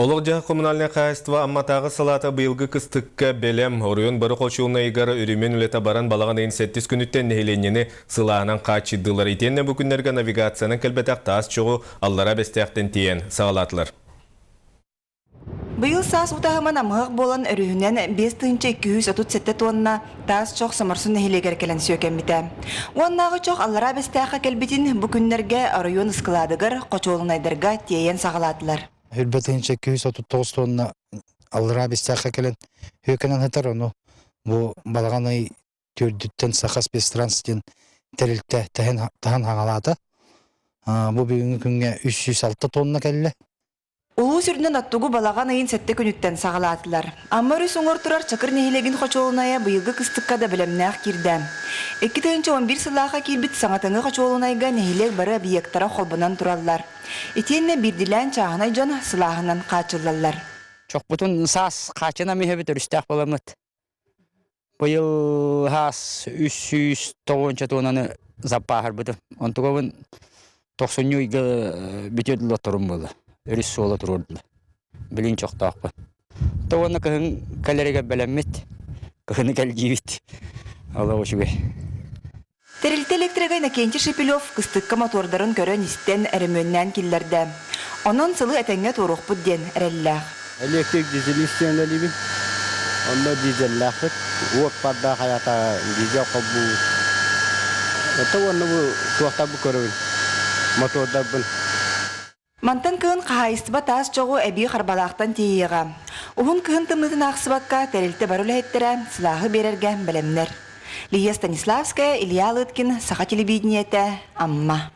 Олох-дьаһах коммунальнай хаһаайыстыба Амматааҕы салаата быйылгы кыстыкка бэлэм. Оройуон бары хочуолунайыгар өрөмүөн үлэтэ баран балаҕан ыйын сэттис күнүттэн нэһилиэнньэни сылааһынан хааччыйдылар. Итиэннэ бу күннэргэ навигациянан кэлбэтэх таас чоҕу Аллараа Бэстээхтэн тиэйэн саҕалаатылар. Быйыл саас утаһыма намыһах буолан өрүһүнэн 5237 тонна таас чох Соморсун нэһилиэгэр кэлэн сүөкэммитэ. Уоннааҕы чох Аллараа Бэстээххэ кэлбитин бу күннэргэ оройуон ыскылаадыгар хочуолунайдарга тиэйэн саҕалаатылар. Хүрбэ тыһыынча 239 тонна Аллараа Бэстээххэ кэлэн сүөкэнэн сытар. Ону бу балаҕан ый төрдүттэн Саха спецтранс диэн тэрилтэ таһан хаҥалаата. Бу бүгүҥҥү күҥҥэ 306 тонна кэллэ. Улуус үрдүнэн оттугу балаҕан ыйын сэттэ күнүттэн саҕалаатылар. Амма өрүс уҥуор турар Чакыр нэһилиэгин хочуолунайа быйылгы кыстыкка да бэлэмнээх киирдэ. 2011 сыллаахха киирбит саҥатыҥы хочуолунайга нэһилиэк бары объектара холбонон тураллар. Итиэннэ биирдилээн чааһынай дьон сылааһынан хааччыллаллар. Чохпутун саас хааччынан иһэбит өрүстээх буоламмыт. Быйыл саас 390 туонаны запааһырбытым. Онтугабын тохсунньу ыйга бүтүө дылы буолла. Өрүс суола туруордулар. Билин чохтоохпун. То уонна кыһын кэлэригэр бэлэммит. Кыһыны кэлгиибит. Олох үчүгэй. Тэрилтэ электригэ Иннокентий Шепелев кыстыкка мотуордарын көрөн-истэн, өрөмүөннээн киллэрдэ. Онон сылы этэҥҥэ туоруохпут диэн эрэллээх. Электрик дизелист диэн үлэлиибин. Онно дизеллээхпит. Уот бардаах хайата дизель холбуубут. Это уонна бу туохтарбын көрөбүн, мотуордарбын. Мантан кыһын хаһаайыстыба таас чоҕу эбии Харбалаахтан тиэйиэҕэ. Уһун кыһын тымныытын аахсыбакка, тэрилтэ бары үлэһиттэрэ сылааһы биэрэргэ бэлэмнэр. Лия Станиславская, Илья Лыткин, Саха телевидениетэ, Амма.